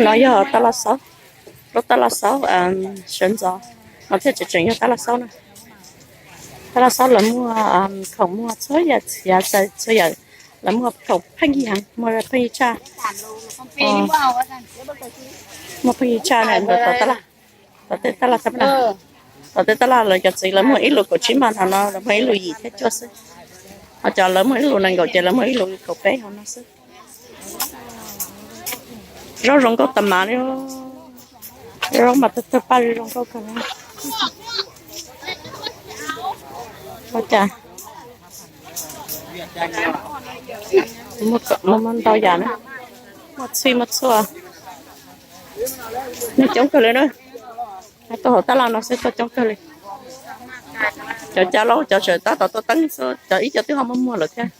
No yog taj laj xaub, lub taj laj xaub sawv ntxov, no thiaj tseem tseem yog taj laj xaub na. Taj laj xaub lawv muaj khoom muag txhua yam txiav txaws txhua yam, lawv muaj khoom pheej yig heev, muaj pheej yig tshaj, muaj pheej yig tshaj na. Tom taj laj, tom tej taj laj, tom tej taj laj lawv cov txiv lawv muag ib lus kaum tsib mas, hauv no lawv muag ib lus yim thiab cuaj xwb. Ho cov lawv muag ib lus nees nkaum ces lawv muag ib lus kaum peb hauv no xwb. Zaub zoo nkauj tas mas li, zaub mas tawg tawg paj zoo nkauj kawg li. Ua cas muaj ntau yam na, muaj txhij muaj txhua, neeg coob kawg li na. Tuaj hauv taj laj no xwb tuaj coob kawg li. Cov cab laub cov tseem tab tom tuaj teeb xwb, cov ib co twb ho muaj muag lawm thiab.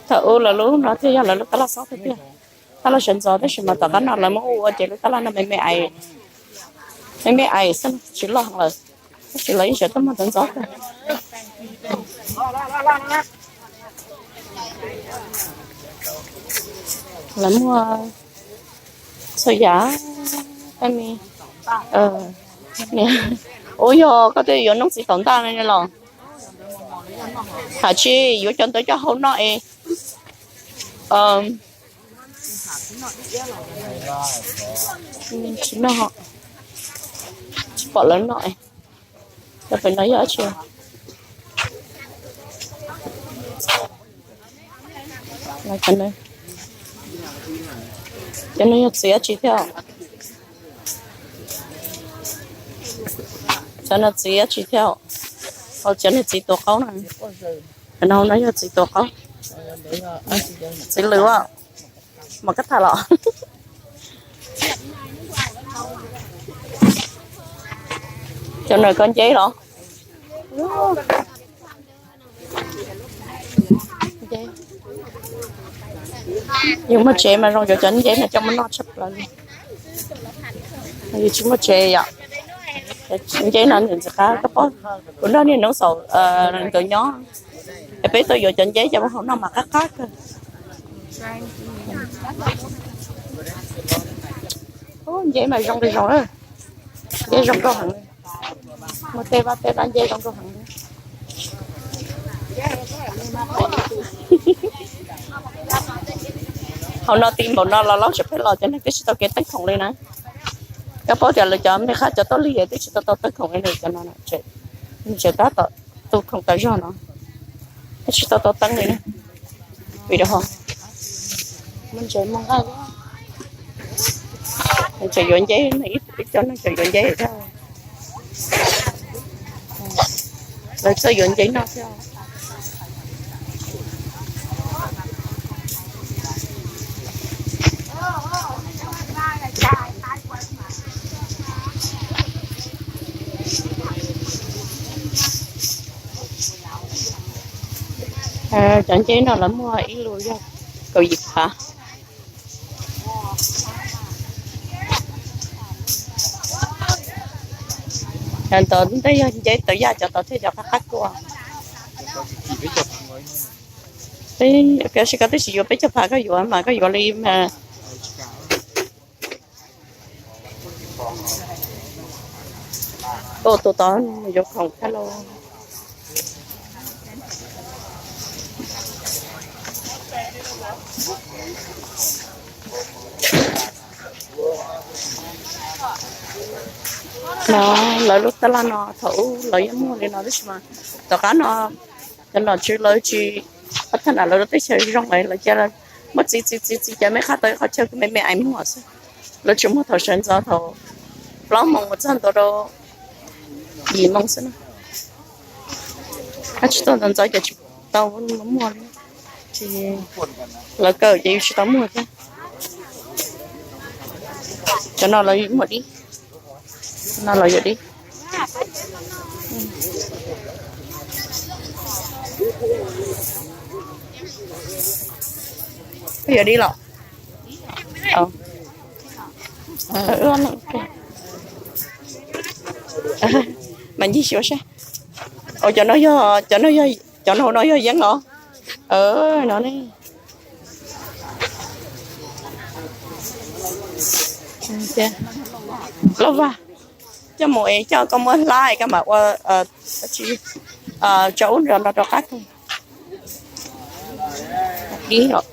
Thaum ub lawv lub no thiaj yog lawv lub taj laj xaub tiag tiag. Taj laj sawv ntxov tab sis mas tom qab no lawv muab ua ua ces lub taj laj no me me ais, me me ais xwb tsis loj heev lawm. Tab sis lawv yeej tseem tuaj muag ntxov ntxov kawg. Lawv muaj txhua yam, tab mi, ua yog koj twb yuav noob txiv taum ntaj no los, hais tsis yuav cov ntawd coj hau noj es tsis noj, tsis pom lawv noj. Cov pem no yog dab tsi? Cov no yog txiv dab tsi thiab? Cov no txiv dab tsi thiab? Cov niag txiv tua qaub na. Cov no no yog txiv tua qaub, txiv lws, mas kab tham los. Cov no koj nceb los? Yus muaj tsev mas zoo yuav cov nceb no coj mus noj tshaj plaws li. Yus tsis muaj tsev yom. Nceb no ntxim qab koj paub, kuv nrog niag Nuj Xaum nkawd nyob es peb tuaj yuav cov nceb coj mus hau noj mas qab qab kawg. Nceb mas zoo li zoo, nceb zoo nkauj heev. Muaj tej vaj tej dab nceb zoo nkauj heev li. Hauv no ti npaum no los laub tseem pheej los, cov neeg twb tsis tau kev teeb khoom li na. Koj paub tias lawv cov me qhab cov tuaj lig twb tsis tau tau teeb khoom li, cov no tseem tab tom tu khoom tas zog no, twb tsis tau tau teeb li na. Vim rau muaj ntses muaj nqaij, tseem yuav nceb, ib co neeg tseem yuav nceb thiab. Lawv txawj yuav nceb noj thiab. Cov nceb no lawv muag ib lus yog kaum yim phav. Cov ntawd ntej yog nceb tawv yaj, cov tod thiaj cov qab qab kua. Tab sis koj twb tsis yuav peb caug phav, koj yuav mas koj yuav li mas. Tus tod yuav khoom thiab lauj. No, lawv lub taj laj no thaum ub lawv yeej muag li no tab sis mas tom qab no cov nom tswv lawv tsis, thaj nam lawv lub teb chaws zoo es lawv cia muab txiv txiv txiv txiv cov me qhab tau ib qhov chaw me me ais muag xwb. Lawv tsuas muag thaum sawv ntxov thaum plaub moos mus txog ntua rau yim moos xwb na. Tsis tau ntxov ntxov ces tsis tau muag li. Lawv kawm ces yus tsis tau muag thiab. Cov no lawv muag dib, no lawv yuav dib. Koj yuav dib los? Mas ncig xyuas saib. Cov no yog, cov no yog, cov no no yog yeeb los? No ne. Lauj Vaj, coj mus es coj koj muab hlab es koj mam ua tso ub nrog no rov qab. Dib os.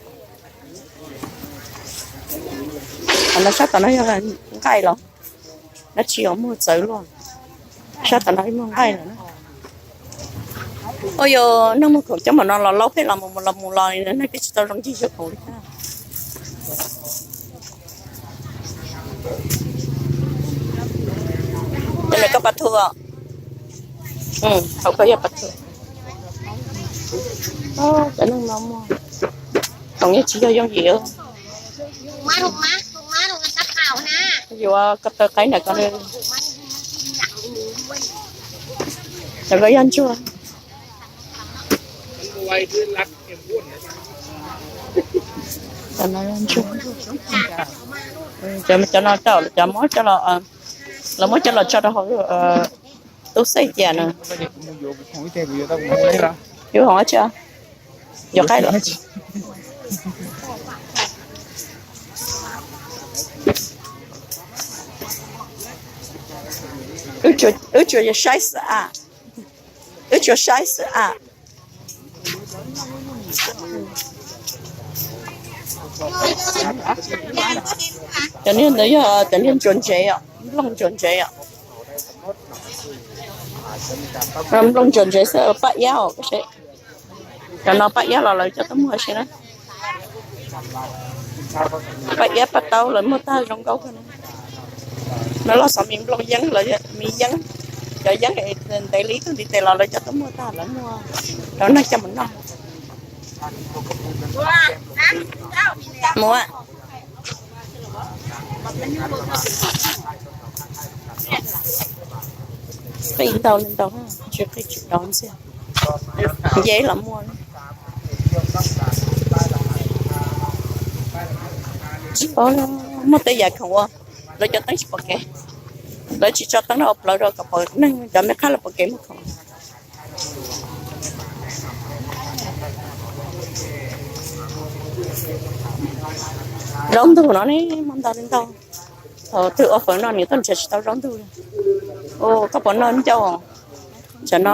Qhov no sab tom no yog nqaij los? Dab tsi os, muag txawv luaj. Sab tom no muag nqaij lawm na. Ua yog neeg muag khoom coj mus no los laub pheej los mus los mus los li, neeg pheej tsis tau zoo ncig xyuas khoom li thiab. Cov no koj pas thu os? Hauv koj yog pas thu. Cov neeg no muag khoom yeej tsis yog yooj yim. Yuav ko taw qaib ntawm ko, ntawm ko yog ntsuag. Cov no yog ntsuag. Cov no tau cov muab coj los, lawv muab coj los tso rau hauv tub xej cia na. Yuav khoom dab tsi? Yuav qaib los? Wb tsuas saib xwb a. Wb tsuas saib xwb a. Cov niag ntawd yog cov niag ntsuag ntsev os, nplooj ntsuag ntsev os. Nplooj ntsuag ntsev xwb, paj iab os. Cov no paj iab los lawv coj tuaj muag si na. Paj iab paj taub lawv muag tag zoo nkauj kawg na. No loj xov mis nplooj yeeb, mis yeeb, cov yeeb ntev li ib tug ntiv tes los lawv coj tuaj muag tag, lawv muag rau neeg coj mus noj. Mus, qij ntau li ntau, tsis qij tsis dov ntxiag. Nce los muag. Tsis paub, muaj tej yam khoom uas lawv cov teeb tsis pom kev, lawv tsis tso teeb rau hauv plawv rau kom pom neeg cov me qhab los pom kev muag khoom. Zaub ntug no ne muaj ntau li ntau. Thaum twg ua fawm no niam tuaj nrhiav tsis tau zaub ntug li. Ua koj puas noj ncauj? Tsam no